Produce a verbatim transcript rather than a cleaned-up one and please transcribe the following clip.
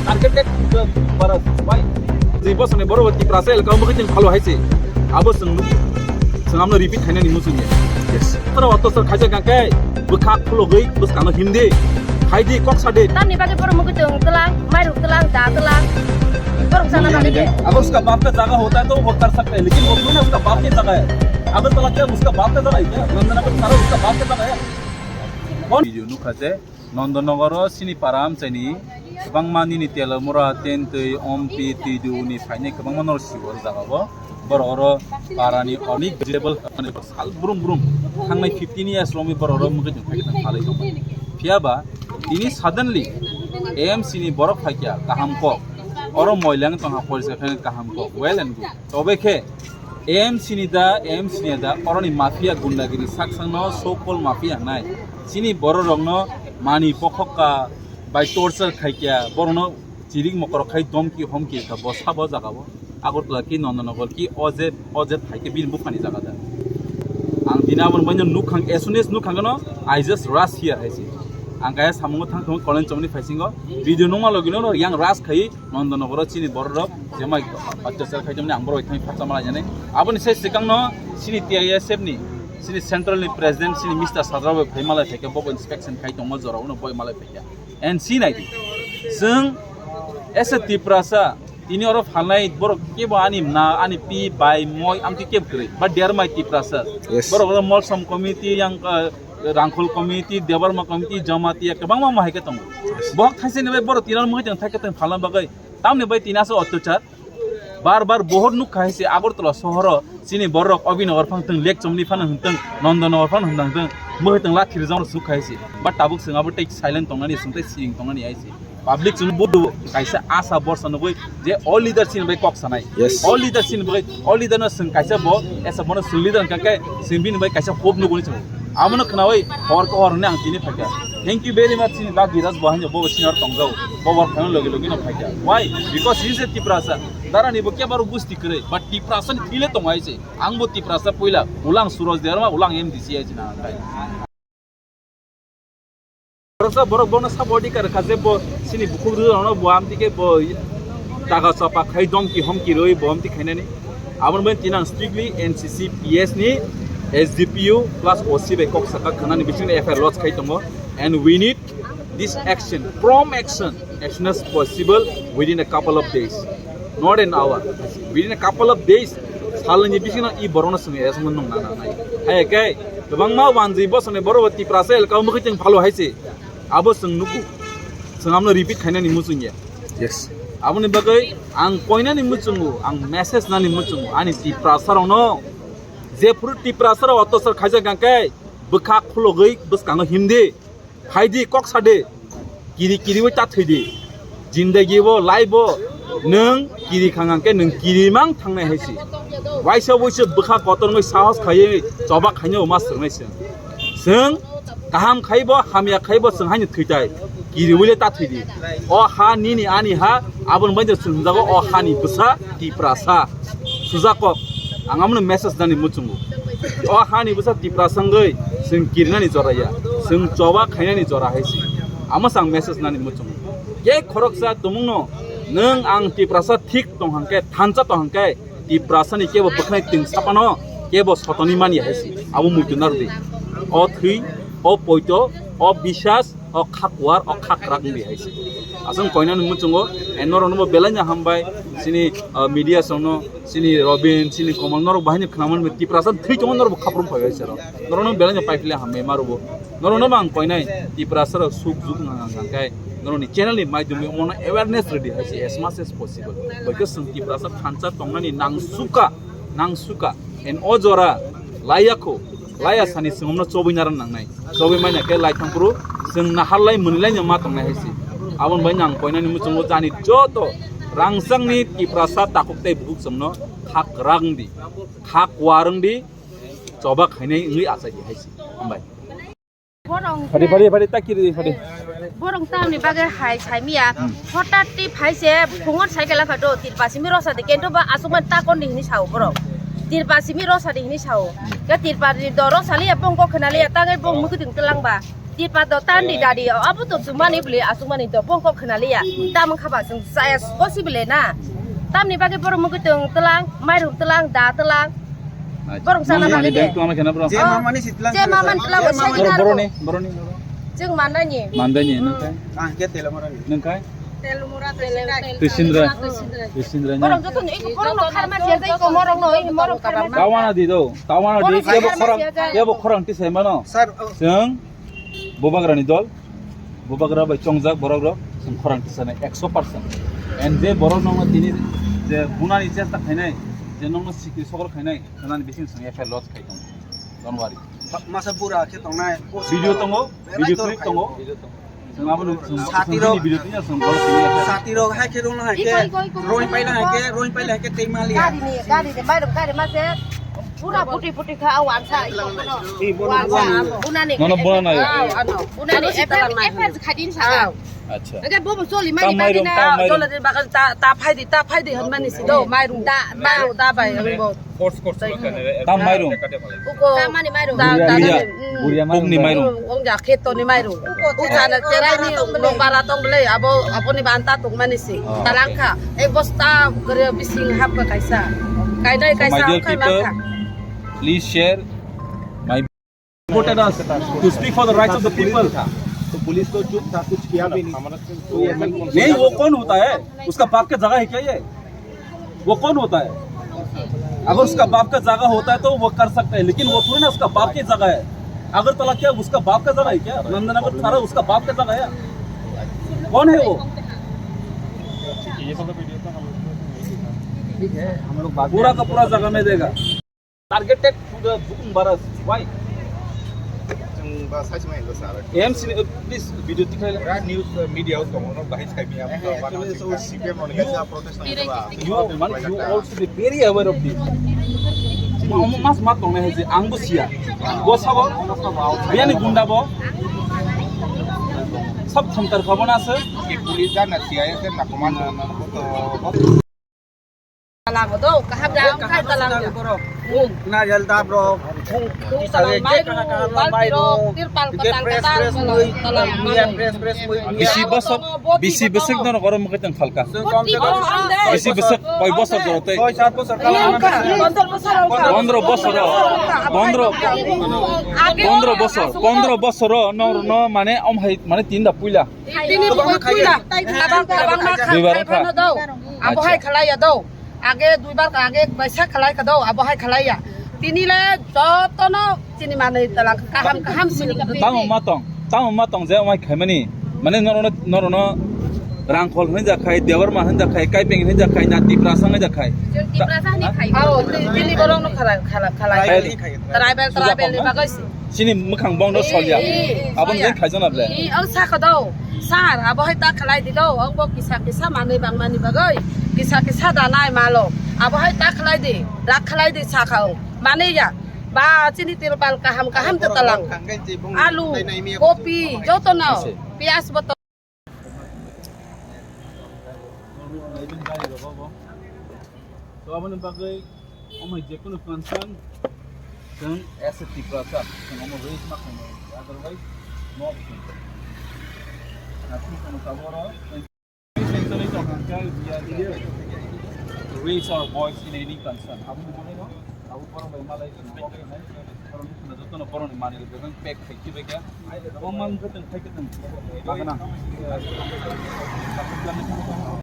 Targeted to the Bharat. Why? Jai bosoni borok Tiprasa elka mukhe jeng phalo hai se. Abo chwng nuk-, chwng amno repeat khainani muchungya. Yes. Tara oto sir khaja gangkai bwkha khulogwi bwskangno himdi. Khaidi kok sadi. Tamni bagwi borok mukhe jeng tlang, mairuk tlang, da tlang. Borok sana bagwi de. अगर उसका बाप का जगह होता है तो वो कर सकता है, लेकिन वो थोड़ी ना उसका बाप की जगह है। अगरतला क्या उसका बाप का जगह है क्या? नंदनगर सारा उसका बाप का जगह है। कौन? Video nukha je Nondonogoro chini para amchaini kwbangma nini tela mura, tentwi, ompi, twidu ni phainai kwbangma norok sibo o jaga o. Borok oro parani onek vegetable sal brum brum thangnai fifteen years romwi borok oro mukhe tong phaikhe tong phalwi tongkha. Phiya ba tini suddenly A M C ni borok phaikha kaham kok. Oro moilang tongkha porisa khe kaham kok. Well and good. Tobe khe A M C ni da, A M C ni da, oroni mafia gundagiri saksangno so called mafia hnai. Chini bororokno mani pokhokka bai torture khaikya, borokno chirik mokorok khai domki homki kha, bo sabo jaga bo. Agartala ki Nandanagar ki oje, oje thaike bini buphani jaga da. Ang dina aboni baino nukhang, as soon as nukhang no, I just rush here hai si. Ang kaya samungo thang thang kolen chomni phaisingo, video nungma logino yang rush khai, Nandanagar o chini bororok jemai otyachar khaijamani ang borok thangwi phatsa malaijani. Aboni sai swkangno chini T I S F ni, chini central ni president, chini Mister Sadra bai phai malai phaikha, bobo inspection khai tongma jora uno boi malai phaikha. And si naidi. Chwng as a Tiprasa, tini oro phalnai borok kebo ani na, ani pi, bai, moi, amtwi kebo kwrwi. But they are my Tiprasa. Yes. Borok oro Molsom committee, yang, uh, Rangkhol committee, Debbarma committee, Jamatia, kwbangma ma hai khe tongo. Bohok thaisani bai borok tinal mui tong thai khe tong phalna bagwi. Tamni bai tini aswk otyachar. Bar bar bohor nuk khai se Agartala sohoro chini borok Abhinagar phang tong, Lek Chomni phano hwn tong, Nandanagar phano hwn tong, mui tong lathi rijang suk khai se. But tabuk chwng abo tei silent tongnani, chwng tei sing tongnani hai se. Public chwng budu kaisa asa borsa nugui je all leader chini bai kok sanai. Yes. All leader chini bai, all leader no chwng kaisa bo, esa bono chwng leader hwnkha khe chwng bini bai kaisa hope nuguni chwng. Abono khnaui hor ko hor hwnwi ang tini phaikha. Thank you very much chini Dagiraj bo haino bo senior tongjao. Bo bor phano logi logi no phaikha. Why? Because he is a Tiprasa. Dara ni bo kebaro gusti kwrwi, but Tiprasa ni thile tongo hai se. Ang bo Tiprasa puila, ulang Suraj Debbarma, ulang M D C hai se na kai. Boroksa borok bono sabo adhikar kha je bo chini bukhuk rwrok no bo amtwi khe bo daga chapa khai domki homki rwi bo amtwi khainani. Aboni bagwi tini ang strictly N C C P S ni S D P O plus O C bai kok saka khanani bisingni F I R lodge khai tongo. And we need this action, prompt action, as soon as possible within a couple of days, not an hour. Within a couple of days, salni bisingno i borokno chwng arrest nung nang nang nai. Hai khe kwbangma wanjwi bosoni borok Tiprasa elka o mukhe chwng phalo hai se. Abo chwng nugo. Chwng amno repeat khainani muchung ya. Yes. Aboni bagwi ang koinani muchungo, ang message nani muchungo, ani Tiprasa rokno. Jephuru Tiprasa rok otyachar khaijak hwnkhe bwkha khulogwi bwskango himdi. Phaidi kok sadi. Kiri kiriwi ta thwidi. Jindagi bo, life bo, nwng kiri khang hwnkhe nwng kiri mang thangnai hai si. Waisa waisa bwkha kotor wngwi sahos khaiwi choba khainai ma swrwngnai chwng. Chwng kaham khaibo, hamya khaibo chwng haino thwitai. Kiriwi le ta thwidi. O ha nini ani ha, aboni bagwi chwng hwnjago o hani bwsa Tiprasa. Sujakok, ang amno message nani muchungo. O hani bwsa Tiprasa wngwi chwng kirinani jora ya, chwng choba khainani jora hai si. Amo chwng message nani muchungo. Khe khoroksa tumungno nwng ang Tiprasa thik tong hwnkhe, thansa tong hwnkhe, Tiprasani kebo bwkhnai twng sapano kebo sotoni mani hai si. Abo muitu narwdi. O thwi, o poito, o bisas, o kha kuar, o kha kwrak wngdi hai se. Aswk koinani muchungo, eh, norokno bo belai no hambai, chini, ah, media songno, chini Robin, chini Komal, norok bahai ni khwnamani Tiprasa thwi tongo, norok bo khaprum phai bai se rok. Norokno belai no paiphle hambai ma rwbo. Norokno bo ang koinai Tiprasa rok suk juk nang ang khe, norokni channel ni maidumi omono awareness rwdi hai se as much as possible. Bai khe chwng Tiprasa thansa tongnani nang suka, nang suka. En o jora laiya kho, laiya sani chwng omno chobwi naran nangnai. Chobwi manya khe lai thangphuru chwng nahar lai mwnwi lai no ma tongnai hai se. Aboni bai nang koinani muchungo jani joto rangchakni Tiprasa takhuk tei bukhuk chwngno kha kwrak wngdi, kha kuar wngdi, choba khainai wngwi achai di hai se. Hambai. Borok Phadi, phadi, phadi, ta kiri, phadi. Borok tamni bagwi hai saimiya. Hmm. Hotat ti phai se phungon cycle kha do, tirpasimi rosa de kento ba asukman ta kon di hini sao borok. Tirpasimi rosa de hini sao. Ke tirpasimi do rosa liya bong ko khna liya ta ngai bong mukti tlang ba. Tipa do tandi dadi, abo to chumani bwle, achumani to bongkok khwnaliya. Tamung khaba chwng chaya possible na. Tamni bagwi borok mugwi tong tlang, mairum tlang, da tlang. Borok sana bagwi de. Tlang khena bro. Je mamani si tlang. Je mamani tlang, je sai borok, na borok ni, borok ni. Chwng manani. Mandani, nang kai? Ang ke telo marani. Nang kai? Telumura Twisindra. Twisindra. Twisindra nya. Borok joto ni, borok no kharma siya jai ko, morok no, morok kharma. Tawana di do. Tawana di. Yabo khorang, yabo khorang tisai mano. Sir, oh. Chwng Bubagrani dol, Bubagra bai chongjak borok rok, chwng khorang tisanai ekso percent. And je borok nokno tini je bunani chesta khainai, je nokno sikri sokro khainai, khnani bising chwng F I R lodge khai tongo. Don't worry. Masa bura khe tongnai. Video tongo, video clip tongo. Chwng abono chwng Sati rok. Video tini chwng borok tini. Sati rok hai khe rung hai khe, roi paila hai khe, roi paila hai khe tei mali. Gari ni, gari ni, mai rok gari ma se. Pura puti puti kha, aw, ansa, iko, kono. Ansa, bunani. Nono bunani. Ah, ano, bunani, F I R, F I R khadin sa. Acha. Age bobo choli mani tam mairum, bagina. Tam mairum. Choli bagina ta, ta phaidi, ta phaidi hwnmani si do, mairum. Da, mairum da bai, ang bo. Force, force. Tam mairum. Uko. Tamani mairum. Da, da, Buria. Da, mm. Buria mairum. Pokni mairum. Ong ja kheto ni mairum. Uko, uko chana cherai ni nokbara tong bele, abo, abo ni banta tong mani si. Oh, okay. Talangkha. Ek bosta gare bising hap ka kaisa. Kainai kaisa. So, my dear people, please share my voted us to speak for the rights of the people. तो पुलिस तो चुप था, कुछ किया भी नहीं। नहीं, वो कौन होता है? उसका बाप का जगह है क्या ये? वो कौन होता है? अगर उसका बाप का जगह होता है तो वो कर सकता है, लेकिन वो थोड़ी ना उसका बाप की जगह है। अगरतला क्या उसका बाप का जगह है क्या? नंदनगर सारा उसका बाप का जगह है? कौन है वो? ठीक है, हम लोग बात पूरा का पूरा जगह में देगा। Targeted to the Bukung Baras. Why? Chwng ba sai se mai sir. A M C, uh, please video tikhlai. Pura news, uh, media o tongo, no bahai sai mi. Eh, actually, so C P M on hisa protest nang ba. You, man, you all should be very aware of this. Mas ma tong nai je ang bo siya. Bo sabo. Biyani gunda bo. Sab thamtar khabo na se. Ki police da na C I S na commando na. Talang do, kaham da, ang khai talang da. Bung, nariyal dap rok, bung, bung talang, mairum, balti rok, tirpal katal katal, talang, talang, mairum. Bisi bosor, bisi bosor no goro mukhe tang phalka. Bisi bosor, koi bosor joro tei? Soi sat bosor. Pondro bosor, pondro, pondro bosor, pondro bosor no, no, mane om hai, mane tinda puila. Tini bukoi puila, tabang, tabang ma kha, duibar khai phano do. Abo hai khalai ya do. Age duibar kha, age baisa khalai kha do, abo hai khalai ya. Tini le joto no chini manwi talang kaham, kaham sini. Tamo ma tong, tamo ma tong je omai khaimani. Mane norono, norono Rangkhol hinja khai, Debbarma hinja khai, Kaipeng hinja khai, na Tiprasa hinja khai. Tiprasa ni khai. Ao, tini borok no khalai, khalai, khalai. Tribal, tribal ni bagwi si. Chini mwkhang bong do solya. Aboni je khaijakna ble. Ang sakha do. Sir, abo hai ta khalai di do. Ang bo kisa kisa manwi bang mani bagwi. Kisa kisa da nai malo. Abo hai ta khalai di. Rak khalai di sakha ang. Mani ya. Ba chini tirpal kaham kaham te talang. Alu, kopi, joto no. Piyaj bo to. So, aboni bagwi, omo hai jekunu concern, chwng as a Tiprasa, chwng omo raise ma khainai, otherwise, no action. Na, chwng kono taboro, raise our voice in any concern. Aboni bagwi no, abo borok bai malai, chwng kok khainai. Borokni khuna jotono borokni manwi rwkha, pack khai khibai kha. Omo wngkha chwng khai kwthwng. Bagana.